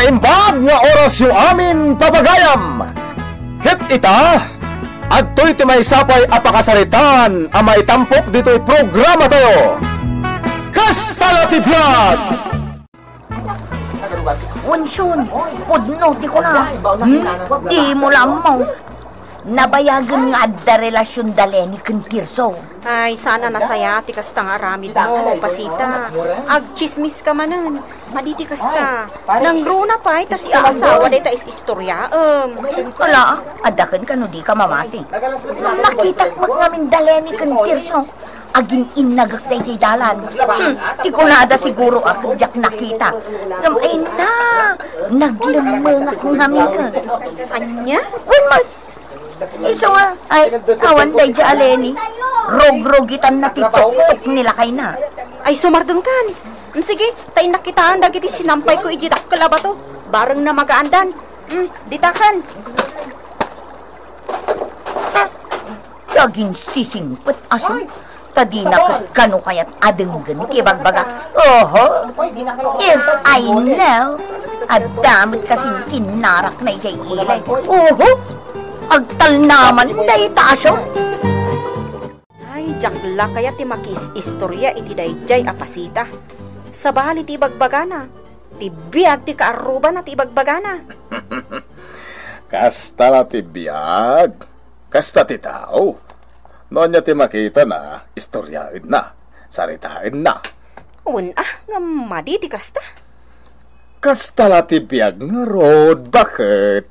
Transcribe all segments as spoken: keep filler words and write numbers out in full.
Naimbag nga orasyo amin, papagayam! Ket ita, adtoy ti maysa pay a pakasaritaan a maitampok ditoy programatayo. Kasta la ti biag! Wension, pudno ti kuna. Hmm? Di mo lammo. Nabayagen nga adda relasion da Leni ken Tirso. Ay, saan a nasaya ti kasta nga aramidmo, Pasita. Agtsismis ka manen. Madi ti kasta. Nangruna pay ta siaasawa dayta is-istoriaem. Ala, adda ken kano di ka mamati. Ngem nakitak met ngamin da Leni ken Tirso. Agin-innagek daydiay dalan. Hmm, ti kunada siguro a ket diak nakita. Ngem ay na, naglemmengak ngamin. Ania? Wen met, isu nga, ay, awan daydiay a Leni. Rugrogitanna ti tuktok ni lakayna. Ay, sumardengkan. Mm, sige, ta innak kitaen dagiti sinampayko idiay dakkel a bato. Bareng namagaandan. Mm, ditakan. Daginsisingpet a sum-, ta dina ket kano kayat a denggen ti ibagbagak. Oho, if I know, adda met kasinsinnarak na idiay ilay. Oho, agtalnaman dayta a sum-. Ay, diak la kayat ti makiis-istoria iti daydiay a Pasita. Sabali ti ibagbagana, ti biag ti kaarrubana ti ibagbagana. Kasta la ti biag. Kasta ti tao. No ania ti makitana, istoriaenna, saritaenna. Wen a, ngem madi ti kasta. Kasta la ti biag ngarud, baket?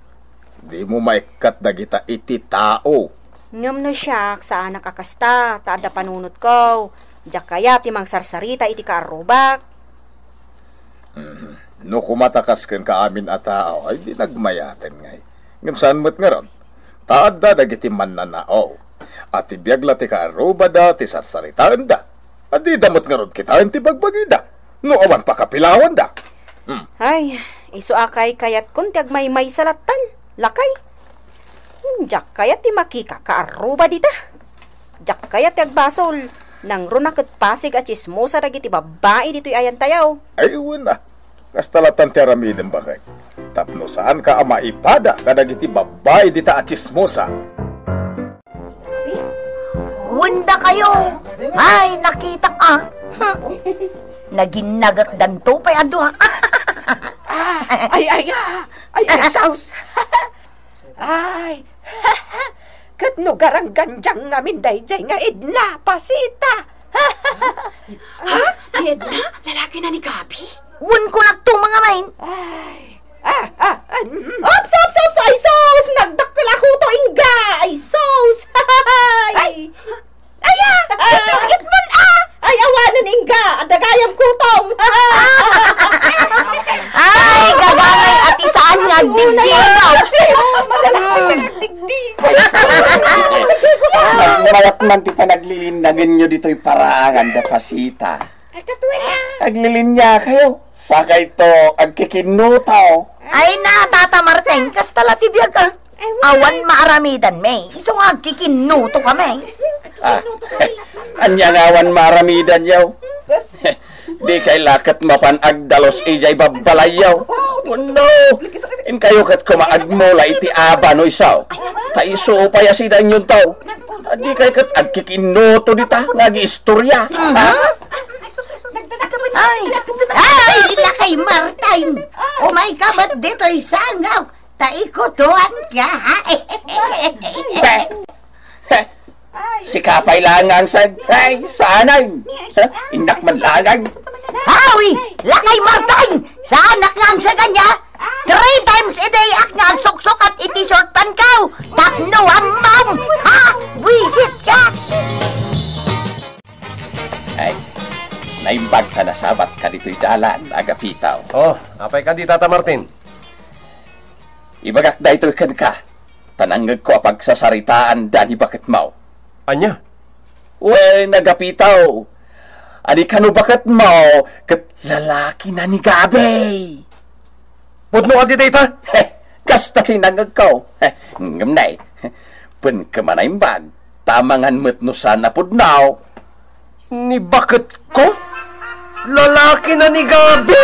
Dimo maikkat dagita iti tao. Ngem no siak, saanak a kasta, ta adda panunotko. Diak kayat ti mangsarsarita iti kaarrubak. Hmm. No koma ta kas kenka amin a tao, ay di nagmayaten ngay. Ngem saan met ngarud, ta adda dagiti mannanao a ti biag la ti kaarrubada ti sarsaritaenda. A dida met ngarud kitaen ti bagbagida, no awan pakapilawanda. Hmm. Ay, isu a kaykayatkon ti agmaymaysa lattan, lakay. Hmm, diak kayat ti makikakaarruba dita. Diak kayat ti agbasol. Nangruna ket pasig a tsismosa dagiti babbai ditoy ayantayo. Ay, wen a. Kasta lattan ti aramidem, baket. Tapno saanka a maipada kadagiti babbai dita a tsismosa. Wen dakayo. Ay, nakitak a. Naginnagekdanto pay a dua. Ah, ay, ay, ah, ay, ay, saus. Ay, ket no garanggandiang ngamin daydiay nga Edna, Pasita. Ha? Ni Edna? Lalakina ni Gabi? Wen kunakto, mga main. Ay, ah, ah, ah, mm. Ops, ops, ops! Ay, sus! Nagdakkel a kuto, ingga! Ay, sus! Ay! Ay! Aya! Biskit man, ah! Ay, awanen, ingga! Adda gayam kutom! Ay, gagangay a ti saan nga agdigdigaw. Madala ka agdigdigaw. Mas mayat man ti panaglilinnagenyo ditoy paraangan da Pasita. Ay, katuwala. Aglilinya kayo. Sakayto, agkikinnuto. Ay na, Tata Marteng, kasta la ti biag, ah. Awan maaramidanmi, isu nga agkikinnuto kami. Ah, ania nga awan maaramidanyo? Di kay la ket mapan agdalus idiay babbalayyo. Wenno, inkayo ket koma agmula iti aba no isu. Ta isu pay a sidaanyonto. Di kay ket agkikinnuto dita nga agiistoria. Ha? Ay, ay, lakay Marteng. Umay ka met ditoy sangaw. Ta ikutuan ka. Be! Sika pay la nga angsag. Ay, saan ay? Ha? Innak man laang. Hawi! Lakay Marteng! Saanak nga angsag ania? Three times a day ak nga agsuksukat iti short pantko. Tapno ammom! Ha? Buisit ka! Ay, naimbag ta nasabat ka ditoy dalan, agapitaw. Oh, apay kadi, Tata Martin? Ibagak daytoy kenka, ta nangngegko a pagsasaritaan da ni baketmo. Ania? Wen, agapitaw, adi kano baketmo ket lalaki na ni Gabi. Pudno kadi dayta? Heh, kasta ti nangngegko. Heh, ngem nay, pen ka manaimbag, ta amangan met no saan a pudno. Ni baketko? Lalaki na ni Gabi?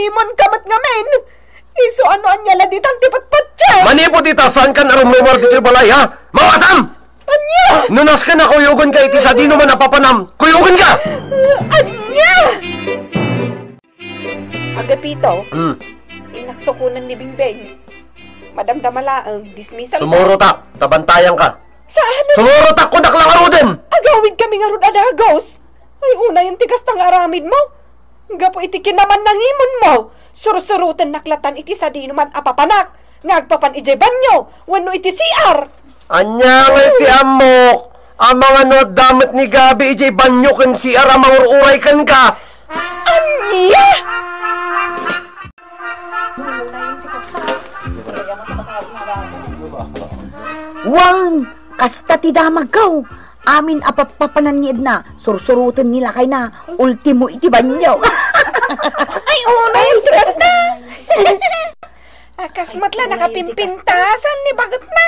Nangimon ka met ngamin. Isu a no ania la ditan ti patpatiem. Manipud ita, saankan a rumrumar ditoy balay, ha? Mawatam! Ania? No nasken a kuyogenka iti sadinoman a papanam, kuyogenka! Ania? Agapito, Hmm. Innak sukonen ni Bingbing. Madamdama laeng, dismisal. Sumurotak, ta bantayanka. Saan? Sumurotak, kunak la ngaruden! Agawidkami ngarud a dagus. Ay, unayen ti kasta nga aramidmo. Gapu iti kinamannangimonmo, sursurotennak latan iti sadinoman a papanak nga agpapan idiay banyo wenno iti C R. Ania nga iti ammok? Amangan no adda met ni Gabi idiay banyo ken C R a mangur-uray kenka. Ania? Wen, kasta ti damagko. Amin a pappapanan ni Edna, sursuroten ni lakayna, ultimo iti banyo. Ay, unayen ti kasta. A, kas met la nakapimpintasan ni baketna.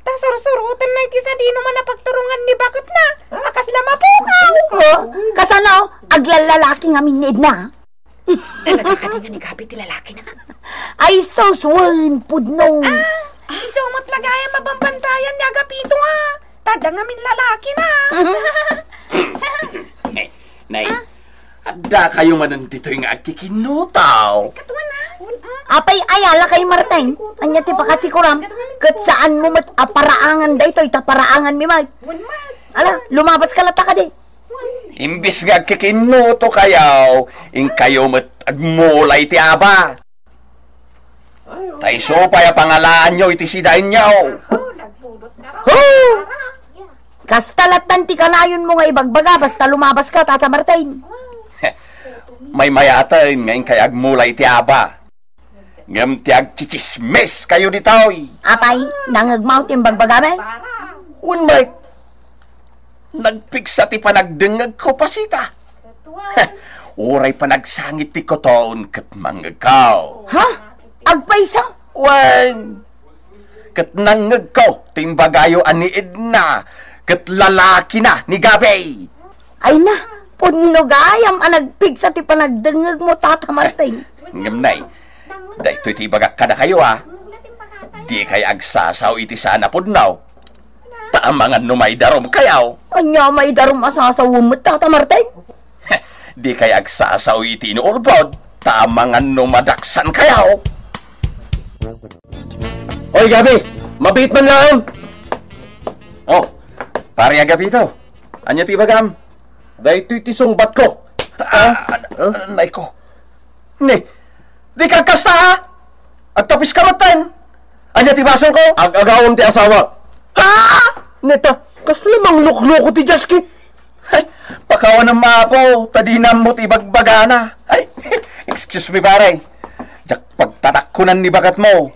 Ta sursurotenna iti sadinoman a pagturongan ni baketna. A, kasla mapukaw. O, kasano? Aglallalaki ngamin ni Edna. Talaga kadi nga ni Gabi ti lalakina? Ay, sus, wen, pudno. A, isu met la gayam a bambantayan ni Agapito, a. Ta adda ngamin lalakina. Nay, nay, A? Addakayo manen ditoy nga agkikinnotaw. Katuan, a. Apay, ayala kay Marteng. Ania ti pakasikuram? Ket saanmo met a paraangan daytoy ta paraanganmi met. Ala, lumabaska latta kadi. Imbis nga agkikinnotokayo, inkayo met agmulay ti aba. Ta isu pay a pangalaanyo iti sidaenyo. Ho! Kasta lattan ti kanayonmo nga ibagbaga basta lumabaska, Tata Martin. Maymayaten nga inkay agmulay ti aba. Ngem ti agtsitsismis kayo ditoy. Apay, nangngegmo ti imbagbagami? Wen, Mike. Nagpigsa ti panagdengngegko, Pasita. Uray panagsangit ti kuton ket mangngegko. Ha? Agpayso? Wen, ket nangngegko ti imbagayo a ni Edna ket lalakina ni Gabi. Ay na, pudno gayam a nagpigsa ti panagdengngegmo, Tata Martin. Ngem nay, daytoy ti ibagak kadakayo, a. Dikay agsasao iti saan a pudno. Ta amangan no maidarumkayo. Ania maidarum a sasawem met, Tata Martin? Dikay agsasao iti inuulbod. Ta amangan no madaksankayo. Oy, Gabi! Mabiit man laeng! Oh, Pare Agapito, ania ti ibagam? Daytoy ti sungbatko. Ah, ah, ah, nay ko. Ni, dika agkasta, a? Agtapiska metten. Ania ti basolko? Ag-agawem ti asawak. Ha? Neta, kasla manglukloko ti Jaski. Ay, pakawanem, Apo, ta dina ammo ti ibagbagana. Ay, excuse me, pare. Diak pagtatakkonan ni baketmo.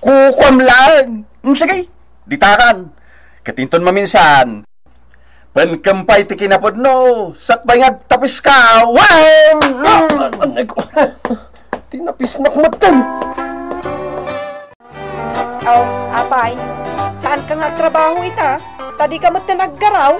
Kukuam laeng. Hmm, sige, ditakan. Ket inton maminsan, penkem pay ti kinapudno, sakbay nga agtapiska. Wen! Ah, ah, anay ko. Tinapisnak metten. Aw, apay, saanka nga agtrabaho ita? Ta dika metten aggaraw?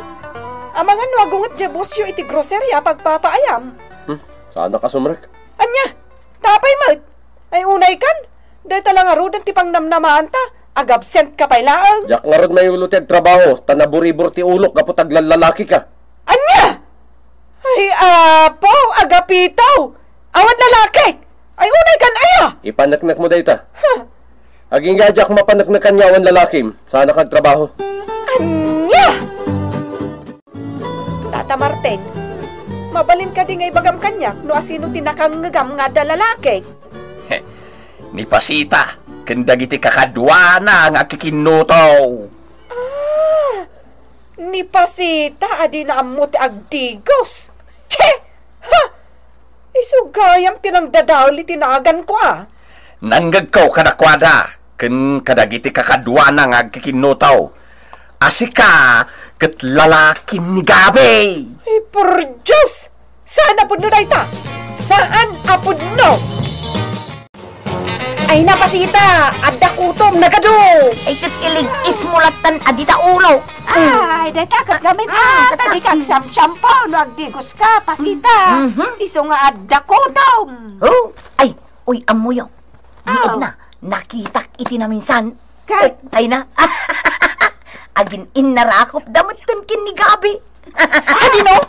Amangan no agunget diay bosyo iti groceria a pagpapaayam. Hmm, saanak a sumrek. Ania? Ta apay met? Ay unay kan? Dayta la ngaruden ti pangnamnamaanta. Agabsent ka pay laeng. Diak ngarud mayulo ti agtrabaho, ta naburibur ti ulok gapu ta aglallalaki ka. Ania? Ay, Apo, Agapito! Awan lalaki! Ay, unay kan aya! Ipaneknek mo dayta. Huh. Agingga diak mapaneknekan nga awan lalakim, saanak agtrabaho. Ania? Tata Martin, mabalin kadi nga ibagam kaniak no asino ti nakangngegam nga adda lalaki? Ni Pasita, ken dagiti kakaduana nga agkikinnuto. Ah, ni Pasita a dina ammo ti agdigos. Che! Ha! Isu gayam ti nangdadael iti naganko a. Nangngegko kadakuada, ken kadagiti kakaduana nga agkikinnuto. A sika ket lalakim ni Gabi. Ay, por Dios! Saan a pudno dayta? Saan a pudno? Ay na, Pasita, adda kutom, nagadu! Ay, ket ilig-is mo lattan a dita ulo. Ay, dayta ket gamin, ah, ah, ta dika agsiamsiampo no agdigos ka, Pasita. Mhm. Isu nga adda kutom. Oh, ay, uy, ammoyo. Ni Edna, nakitak iti naminsan. Ket? Ay na. Agin-innarakopda metten ken ni Gabi. Sadino?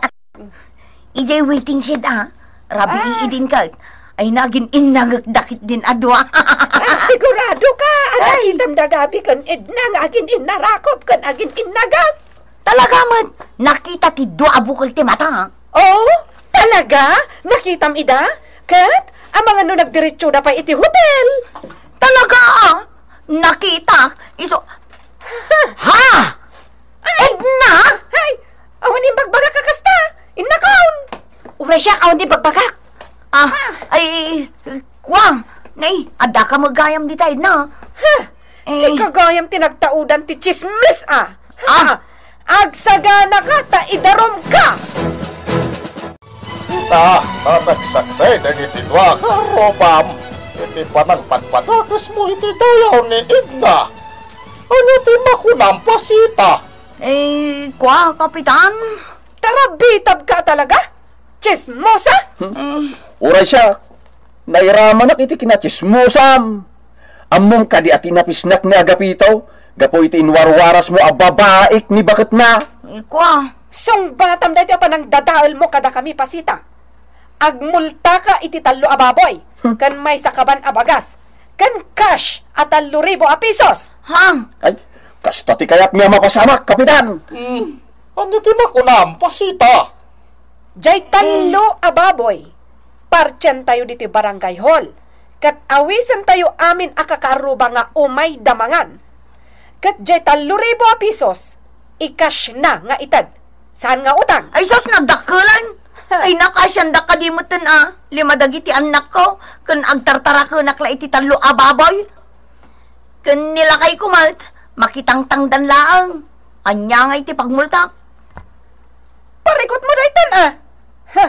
Idiay waiting shed, ah. Rabii idin ket. Ay, nagin-innangekda ketdin a dua. Ah, sigurado ka? Ay! Nakitam da Gabi ken Edna nga agin-innarakop ken agin-innagek. Talaga met, nakita ti dua a bukel ti mata. Oh, talaga? Nakitam ida? Ket, amangan no nagdiretsoda pay iti hotel? Talaga, ah. Nakita. Isu, ha? Edna? Ay, awan imbagbagak a kasta. Innakon. Uray siak, awan ti bagbagak. Ah, ay, kua, nay, adda ka met gayam dita, Edna. Huh, eh. Sika gayam ti nagtaudan ti tsismis, ah. Ah. Ha, agsagana ka ta idarum ka. Ta, ta nagsaksay dagiti dua nga arrubam iti panangpadpadakesmo iti dayaw ni Edna. Ania ti makunam, Pasita? Eh, kua, Kapitan? Tarabitab ka talaga? Tsismosa? Hmm? Eh. Uray siak, nairamanak iti kinatsismosam. Ammom kadi a tinapisnak ni Agapito gapu iti inwarwarasmo a babaik ni baketna? Eh, kua. Sungbatam daytoy a panangdadaelmo kadakami, Pasita. Agmultaka iti tallo a baboy, hmm, ken maysa kaban a bagas, ken cash a tallo ribu a pisos. Ha? Ay, kasta ti kayatmi a mapasamak, Kapitan. Hmm. Ania ti makunam, Pasita? Jay tallo a baboy, partientayo ditoy barangay hall, ket awisentayo amin a kakaarruba nga umayda mangan. Ket jay tallo ribu a pisos, i-cash na nga ited. Saan nga utang? Ay, sus, nagdakkelan! Ay, nakasiandak kadi metten a lima dagiti annakko, ken agtartarakenak la iti tallo a baboy. Ken ni lakayko met, makitangtangdan laeng. Ania nga iti pagmultak? Parikutmo daytan, a. Ha,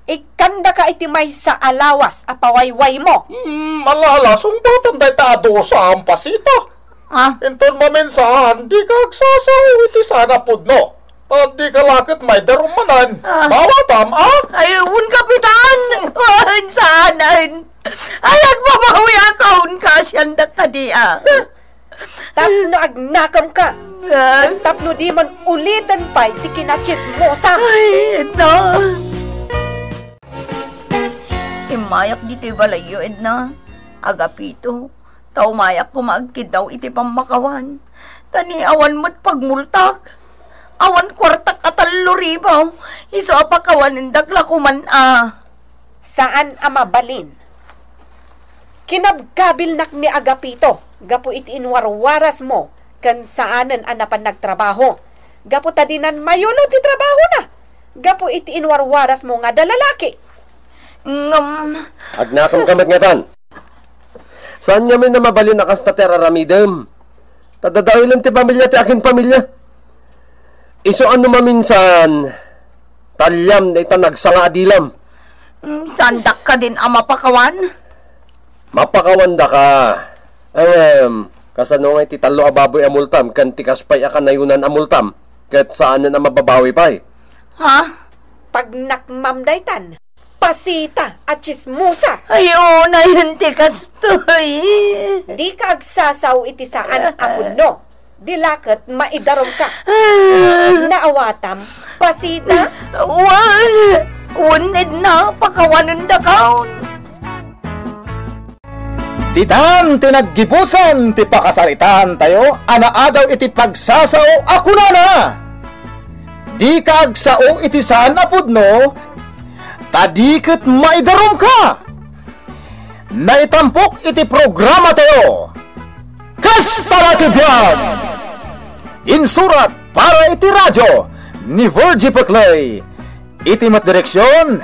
ikkandaka iti maysa a lawas a pawaywaymo. Hmm, ala, ala, sungbatam dayta a dusam, Pasita. Ah? Inton maminsan, dika agsasao iti saan a pudno. Adda ka la ket maydarum manen. Ah. Bawatam, a? Ay, un, Kapitan! Un, saanen! Ay, agbabawiak, un, kasiandak kadi, a. Tapno agnakemka, ah, ket tapno dimon uliten pay ti kinatsismosam. Ay, Edna. Immayak ditoy balayyo, Edna. Agapito, ta umayak koma agkiddaw iti pammakawan. Ta ni awan met pagmultak. Awan kuartak a tallo ribu. Isu a pakawanendak la koman a. Saan a mabalin. Kinabkabilnak ni Agapito gapu iti inwarwarasmo ken saanen a napan nagtrabaho. Gapu ta dinan mayulo ti trabahona. Gapu iti inwarwarasmo nga adda lalaki. Ngem. Agnakemka met ngatan. Saan ngamin a mabalin a kasta ti ar-aramidem. Ta dadaelen ti pamilia ti akin pamilia. Isu a no maminsan, taliam dayta nagsanga a dilam. Mm, saandak kadin a mapakawan? Mapakawandaka. Ngem, kasano nga iti tallo a baboy a multam ken ti kas pay a kanayonan a multam, ket saanen a mababawi pay? Ha? Pagnakmam daytan. Pasita a tsismosa. Ay, unay ti kastoy. Dika agsasao iti saan a pudno. Dila ket maidarumka. Naawatam, pasita? Wen, wen, Edna, pakawanendakaon. Ditan ti naggibusan ti pakasaritaan tayo a naadaw iti pagsasao a kunana, "Dika agsao iti saan a pudno, ta di ket maidarumka." Naitampok iti programa tayo, Kasta la ti biag! Insurat para iti radio ni Virgie Peclay. Iti met direksyon,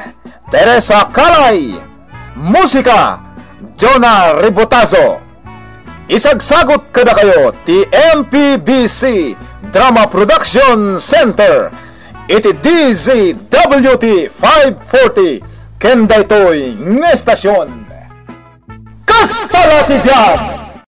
Teresa Calay. Musika, Jonah Ribotazo. Isagsagot kadakayo ti M P B C Drama Production Center iti D Z W T five forty ken daytoy nga estasyon. Kasta la ti biag!